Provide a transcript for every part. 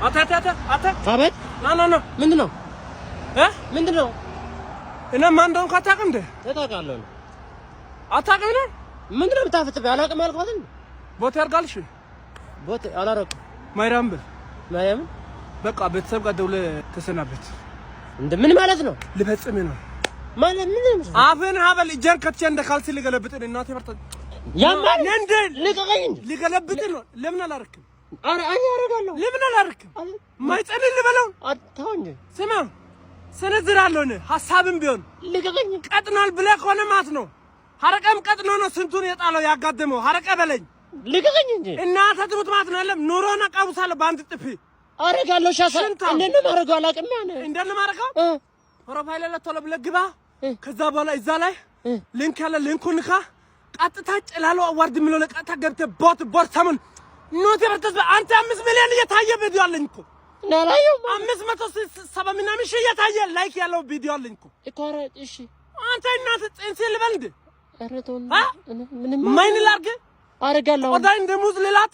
አተ አተ አተ አተ። አቤት። ና ና ና። ምንድን ነው? እ? ምንድን ነው? እኔ ማን እንደሆንኩ አታውቅም እንዴ? ታውቃለህ? አታውቅም ነው? ምንድን ነው የምታፈጥብኝ? አላውቅም አልኩህ አይደል? ቦት ያርጋልሽ። ቦት አላረኩም። ማይራም በል። ማርያምን። በቃ ቤተሰብ ጋር ደውለህ ተሰናበት። እንደ ምን ማለት ነው? ልፈጽም ነው። ማለት ምን ነው? አፍህን ሀበል እጄን ከትቼ እንደ ካልሲ ልገለብጥ ነው። እናቴ በርታ። ያማል። እንዴ! ልቀቀኝ እንጂ። ልገለብጥ ነው። ለምን አላረክም? ኧረ እኔ አደርጋለሁ። ለምን አላረክም? ማይጸልል ልበለው። ተው እንጂ። ስማ፣ ሰነዝራለሁ እኔ ሀሳብም ቢሆን። ልቀቀኝ። ቀጥኗል ብለህ ከሆነ ማለት ነው። ሀረቀም ቀጥኖ ነው ስንቱን የጣለው ያጋደመው። ሀረቀ በለኝ። ልቀቀኝ እንጂ። እናተ ትሙት ማለት ነው። የለም ኑሮን አቃውሳለሁ በአንድ ጥፊ። አደርጋለሁ። ሻሳ ሽንታ። እንዴት ነው የማደርገው? አላውቅም። ያን እንዴት ነው የማደርገው? Profile ላይ ቶሎ ብለህ ግባ። ከዛ በኋላ እዛ ላይ link ያለ link ኡን ንካ። ቀጥታ ጭላሎ award የሚለው ላይ ቀጥታ ገብተህ ቦት ቦት ሰሙን ኖት የበርተስ አንተ 5 ሚሊዮን እየታየ ቪዲዮ አለኝ እኮ። እኔ አላየሁም። 570 ምናምን ሺህ እየታየ like ያለው ቪዲዮ አለኝ እኮ። እኮ ኧረ እሺ። አንተ እናትህ ጽንሴ ልበል እንዴ? ኧረ ተው። አ? ምንም ማይን ላድርግ? አደርጋለሁ። ቆዳኝ እንደ ሙዝ ልላጥ?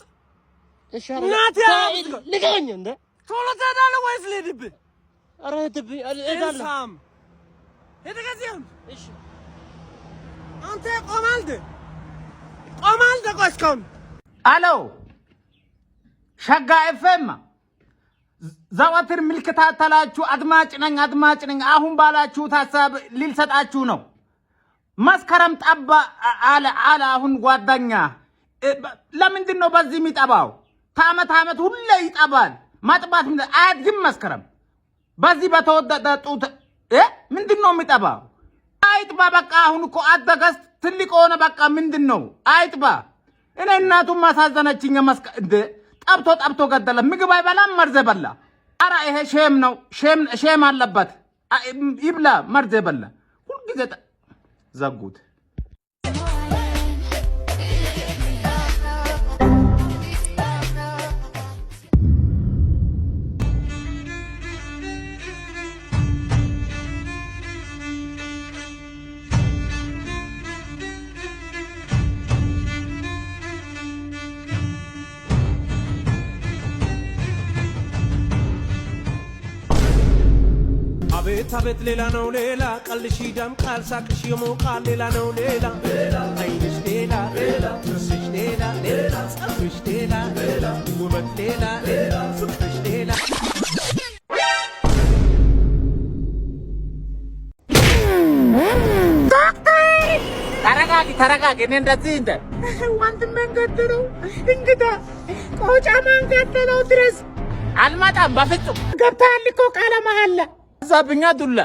እሺ። እናቴ። አደርጋለሁ። ልቀቀኝ እንደ። ቶሎ ትሄዳለህ ወይስ ልሂድብህ? ኧረ ሂድብኝ፣ እሄዳለሁ። እንሳም ሂድ ከዚህ አሁን። እሺ። አንተ ቆማል እንዴ? ቆማል እንዴ? ቆይ እስካሁን። አሎ፣ ሸጋ ኤፍኤም፣ ዘወትር ምልክታተላችሁ አድማጭ ነኝ፣ አድማጭ ነኝ። አሁን ባላችሁት ሀሳብ ልልሰጣችሁ ነው። መስከረም ጠባ አለ አለ። አሁን ጓደኛ ለምንድን ነው በዚህ የሚጠባው? ከአመት አመት ሁሌ ይጠባል። ማጥባት አያድግም። መስከረም በዚህ በተወደደ ጡት ምንድን ነው የሚጠባው? አይጥባ በቃ። አሁን እኮ አደገስ ትልቅ ሆነ። በቃ ምንድን ነው አይጥባ። እኔ እናቱን ማሳዘነችኝ። መስከ እንደ ጠብቶ ጠብቶ ገደለ። ምግብ አይበላም፣ መርዝ በላ። ኧረ ይሄ shame ነው፣ shame shame አለበት። ይብላ መርዝ በላ። ሁልጊዜ ዘጉት። አቤት አቤት፣ ሌላ ነው ሌላ፣ ቀልሽ ይደምቃል፣ ሳቅሽ ይሞቃል። ሌላ ነው ሌላ፣ አይንሽ ሌላ፣ ጥርስሽ ሌላ፣ ፀጉርሽ ሌላ፣ ውበት ሌላ፣ ፍቅርሽ ሌላ። ተረጋጊ ተረጋጊ። እኔ እንደዚህ እንደ ወንድሜን ገደለው፣ እንግዳ ቆጫ ማን ገደለው ድረስ አልመጣም በፍጹም። ገብተሃል እኮ ቃለ መሀላ ዛብኛ ዱላ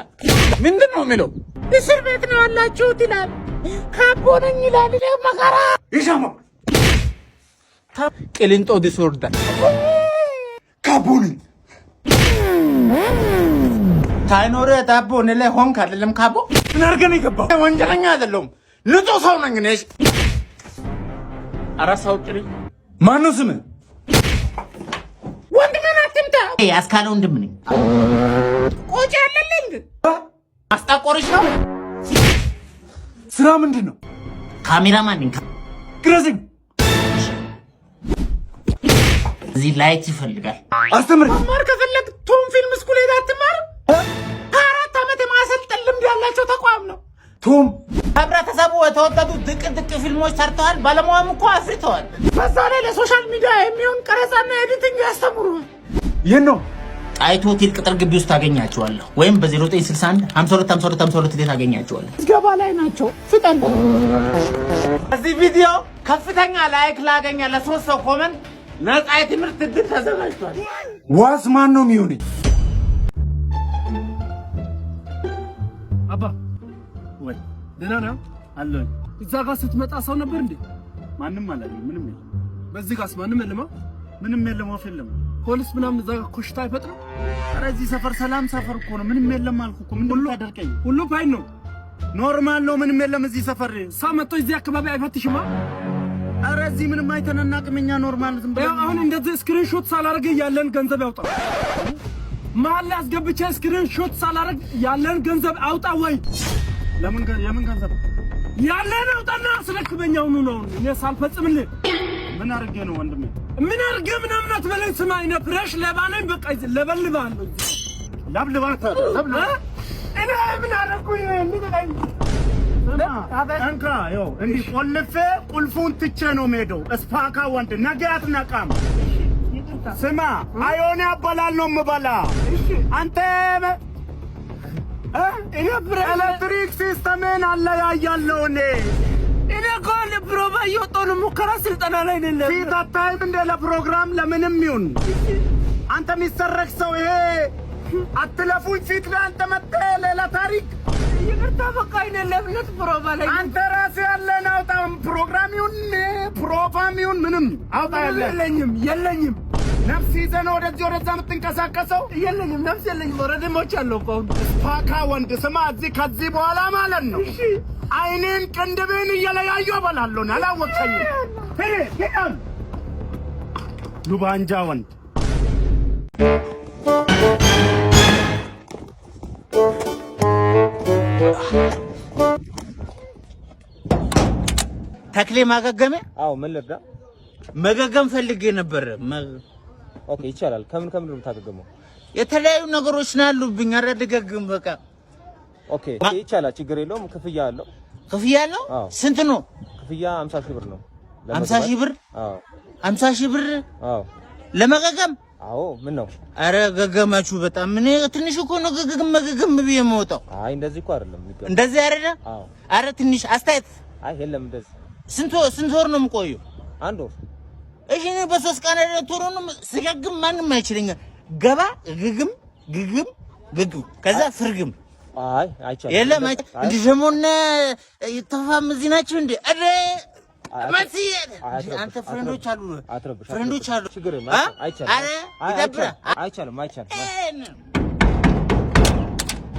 ምንድን ነው የሚለው? እስር ቤት ነው ያላችሁት ይላል። ካቦ ነኝ ይላል። እኔ መከራ ይሻማ። ቅሊንጦ disorder። ካቦ ነኝ። ታይኖር ዳቦ እኔ ላይ ሆንክ አይደለም ካቦ። ምን አድርገህ ነው የገባው? ወንጀለኛ አይደለሁም፣ ንጹህ ሰው ነኝ እኔ። ኧረ ሰው ጥሪ። ማነው ስምህ? ወንድሜን አትምታ። አስካለ ወንድም ነኝ። ቆጭ ያለልኝ አስጠቆርሽ ነው። ስራ ምንድን ነው? ካሜራማን ነኝ። ግረዝኝ። እዚህ light ይፈልጋል። አስተምር። መማር ከፈለግ ቶም film school ሄደህ አትማርም? ከ4 ዓመት የማሰልጠን ልምድ ያላቸው ተቋም ነው። ቶም። ህብረተሰቡ የተወደዱ ድቅ ድቅ ፊልሞች ሰርተዋል። ባለሙያም እኮ አፍርተዋል። በዛ ላይ ለ social media የሚሆን ቀረጻና editing ያስተምሩሃል። የት ነው? ጣይቱ ሆቴል ቅጥር ግቢ ውስጥ ታገኛቸዋለህ፣ ወይም በ0961 52 52 52 ላይ ታገኛቸዋለህ። ምዝገባ ላይ ናቸው። ፍጠን። በዚህ ቪዲዮ ከፍተኛ like ላገኘ ለሶስት ሰው comment ነፃ የትምህርት እድል ተዘጋጅቷል። ዋስ ማን ነው የሚሆነኝ? አባ። ወይ። ደህና ነህ? አለሁኝ። እዛ ጋር ስትመጣ ሰው ነበር እንዴ? ማንም አላየኝም። ምንም የለም። በዚህ ጋርስ ማንም የለም? ምንም የለም። ወፍ የለም። ፖሊስ ምናምን እዛ ጋር ኮሽታ አይፈጥርም? ኧረ እዚህ ሰፈር ሰላም ሰፈር እኮ ነው። ምንም የለም አልኩህ እኮ። ምንድን ነው የምታደርቀኝ? ሁሉ fine ነው። Normal ነው። ምንም የለም እዚህ ሰፈር። ሰው መጥቶ እዚህ አካባቢ አይፈትሽማ? ኧረ እዚህ ምንም አይተን አናውቅም። እኛ normal ዝም ያው ብለን። አሁን እንደዚህ screenshot ሳላደርግ ያለን ገንዘብ ያውጣ። መሀል ላይ አስገብቼ screenshot ሳላደርግ ያለን ገንዘብ አውጣ ወይ። ለምን የምን ገንዘብ? ያለን አውጣና አስረክበኝ። አሁኑ ነው እኔ ሳልፈጽምልህ። ምን አድርጌ ነው ወንድሜ? ምን አድርገህ ምናምን አትበለኝ። ስማ እኔ fresh ሌባ ነኝ። በቃ ለበልብሃለሁ። ለብልባ ለብልባ። እኔ ምን አደረኩኝ? ልቀቀኝ። እንካ ይኸው እንዲህ ቆልፌ ቁልፉን ትቼ ነው የምሄደው። እስፓካ ወንድ ነገ አትነቃም። ስማ አዮኔ አበላል ነው የምበላ። አንተ እኔ fresh ኤሌክትሪክ system ን አለያያለሁ እኔ። እኔ እኮ ለፕሮቫ እየወጣሁ ነው። ሙከራ ስልጠና ላይ ነኝ። ፊት አታይም እንደ ለፕሮግራም ለምንም ይሁን አንተ የሚሰረቅ ሰው ይሄ አትለፉኝ። ፊት ላይ አንተ መጥተህ ሌላ ታሪክ። ይቅርታ በቃ እኔ ለእምነት ፕሮቫ ላይ አንተ ራስህ ያለህን አውጣ። ፕሮግራም ይሁን ፕሮፋም ይሁን ምንም አውጣ። ያለህን የለኝም የለኝም ነፍስ ይዘህ ነው ወደዚህ ወደዛ የምትንቀሳቀሰው። የለኝም ነፍስ የለኝም። already ሞቻለሁ እኮ አሁን። ፓካ ወንድ ስማ፣ እዚህ ከዚህ በኋላ ማለት ነው አይኔን ቅንድብን እየለያዩ እበላለሁ። አላወቀኝም። ሂድ ሉባንጃ ወንድ። ተክሌ ማገገሚያ። አዎ፣ ምን ልርዳ? መገገም ፈልጌ ነበር። Okay፣ ይቻላል። ከምን ከምን ነው የምታገገመው? የተለያዩ ነገሮች ነው ያሉብኝ። ኧረ ልገግም በቃ። Okay፣ ይቻላል፣ ችግር የለውም። ክፍያ አለው። ክፍያ አለው? አዎ። ስንት ነው? ክፍያ 50 ሺህ ብር ነው። 50 ሺህ ብር? አዎ። 50 ሺህ ብር? አዎ። ለመገገም? አዎ። ምን ነው? ኧረ ገገማችሁ በጣም። እኔ ትንሽ እኮ ነው ገገም መገገም ብዬ የምወጣው። አይ እንደዚህ እኮ አይደለም የሚገባው። እንደዚህ አይደለም? አዎ። ኧረ ትንሽ አስተያየት። አይ የለም እንደዚህ። ስንት ወር ነው የምቆየው? አንድ ወር። እሺ እኔ በ3 ቀን አይደለ ቶሎ ነው ስገግም ማንም አይችለኝም። ገባ ግግም ግግም ግግም ከዛ ፍርግም። አይ አይቻልም። የለም እንዲህ ደግሞ እነ ተፋም እዚህ ናቸው እንዴ? ኧረ መሲ አንተ friend ኦች አሉ፣ friend ኦች አሉ። ችግር የለም። አይቻልም። ኧረ ይደብራል። አይቻልም። አይቻልም።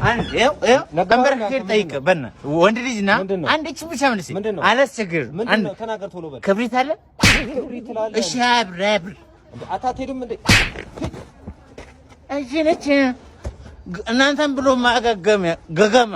አንድ ይኸው ይኸው ተንበርክኬ ልጠይቅህ በእናትህ ወንድ ልጅ ና አንድ እቺ ብቻ መልስ አላስቸግርም። አንድ ተናገር ቶሎ በል። ክብሪት አለ? ክብሪት ትላለህ። እሺ 20 ብር 20 ብር። አታትሄድም እንዴ? እሺ ነች እናንተን ብሎ ማገገሚያ ገገማ።